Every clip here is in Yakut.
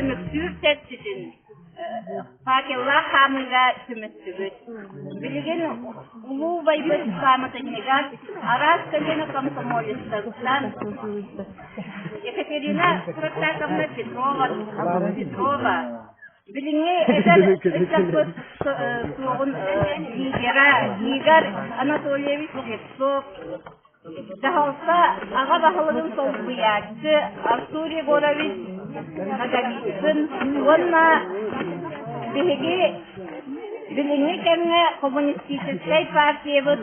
түмүктүүр чэрчитин факеллаах хаамыыга түмүстүбүт. Билигин улуу убайбыт пааматынньыгар араас көлүөнэ комсомолецтартан Екатерина Протасовна Петрова, Петрова билиҥҥи эдэр ыччаппыт суоҕун лидера Игорь Анатольевич Слепцов, Дьаһалта аҕа баһылыгын солбуйааччы Артур Егорович Ноговицын уонна биһиги билиҥҥи кэмҥэ коммунистическай партиябыт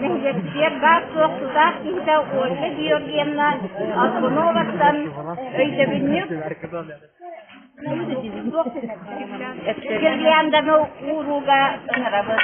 нэһилиэкпитигэр баар-суох тутаах киһитэ Ольга Георгиевна Аргуноваттан өйдөбүнньүк Гирлянданы уурууга ыҥырабыт.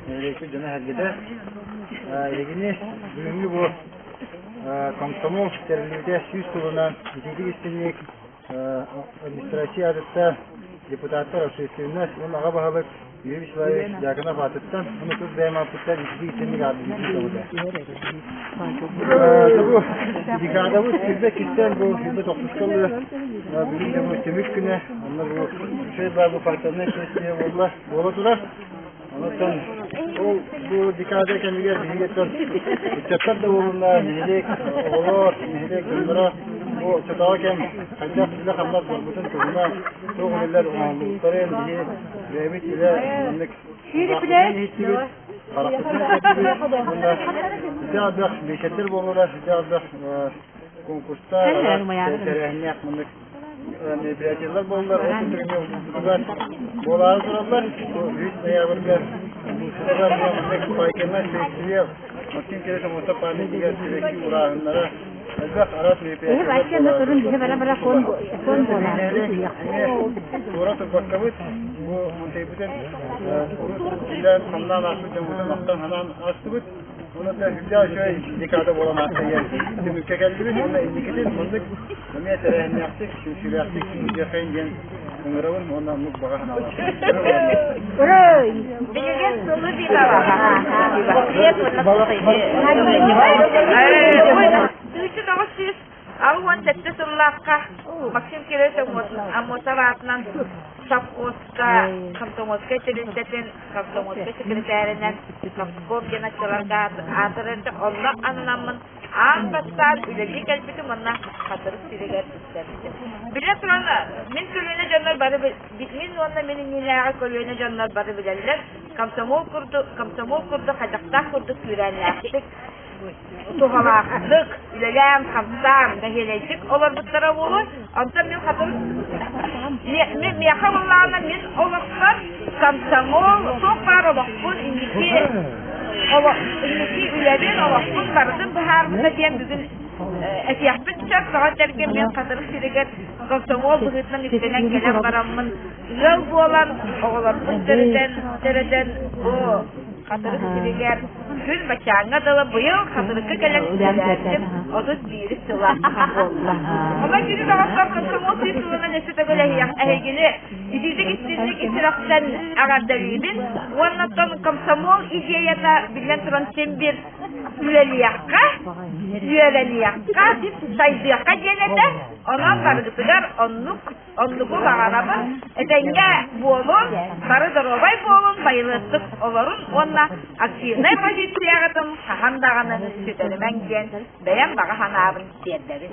Нэһилиэкпит дьоно-сэргэтэ эһигини бүгүҥҥү бу комсомол тэриллибитэ 100 сылынан итиитик истиҥник администрация аатыттан депутаттар общественность уонна аҕа баһылык Юрий Вячеславович Дьяконов аатыттан уонна тус бэйэм ааппыттан итиитик истиҥник ааттыыбын собута. Бу декадабыт сүүрбэ иккиттэн бу 29-ка ылыы бүгүн де бу түмүк күнэ онно бу үчүгэй баар бу факторнай сессия буолла буола турар. Онтон ол бу декада кэмигэр биһиги ыччаттар да буолунна, нэһилиэк оҕолор, нэһилиэк дьонноро бу оччотооҕу кэм хайдах үлэ-хамнас барбытын туһунан туох үлэлэр оҥоһуллубуттарын биһи бэйэбит үлэ маннык иһиттибит, харахпытынан көрдүбүт уонна ити элбэх биэчэрдэр буоллулар, ити элбэх конкурстар, тэрээһиннээх маннык мероприятиелар буоллар, ол курдук эмиэ улууспутугар буолаары тураллар. Бу 3 ноябрьга улууспутугар маннык байкернай сессия Максим Кириллович Аммосов памятнигар сибэкки урааһыннара элбэх араас мероприятиелар туора турбаккабыт бу Монтейбытын урут үлээн хамнаан ааспыт дьоммутун ахтан санаан аастыбыт. Уонна сүрдээх үчүгэй декада буолан ааста диэн түмүккэ кэллибит уонна инникитин маннык эмиэ тэрээһиннээхтик, түмсүүлээхтик түмүктүөххэйин диэн ыҥырабын уонна оннук баҕа санаалаахпын. Билигин сылы 1997 сыллаахха Максим Кириллович Аммосов аатынан совхозка комсомольскай тэрилтэтин комсомольскай секретарынан Комском диэн аччаларга аатырар онно ананаммын аан бастаан үлэлии кэлбитим уонна Хатырык сиригэр үктэммитим. Билэ туран, мин көлүөнэ дьоннор бары мин уонна мин иннинээҕи көлүөнэ дьоннор бары билэллэр, комсомол курдук комсомол курдук хайдахтаах курдук күүрээннээхтик туһалаахтык үлэлээн-хамсаан, бэһиэлэйдик олорбуттара буолуо. Онтон мин хатырык миэхэ буоллаҕына мин олохпор комсомол туох баар олохпун инники инники үлэбин олохпун барытын быһаарбыта диэн бүгүн этиэхпин сөп. Тоҕо этэргэ мин Хатырык сиригэр комсомол быһыытынан үктэнэн кэлэн бараммын ыал буолан оҕолорбун төрөтөн төрөтөн бу Хатырык сиригэр күн баччааҥҥа дылы быйыл Хатырыкка кэлэн үлэлээтим 31 сыла буолла. Онон күнү доҕоттор комсомол сүүс сылынан өссө төгүл эһигини итиитик истинник исирэхтэн эҕэрдэлиибин уонна оттон комсомол идеята биллэн туран син биир үлэлиэххэ, үөрэниэххэ, сайдыахха диэн этэ. Онон барыгытыгар оннук Оннугу баҕарабын, этэҥҥэ буолун, бары доруобай буолун, байылыаттык олорун уонна активнай позицияҕытын хаһан даҕаны сүтэримэҥ диэн бэйэм баҕа санаабын тиэрдэбин.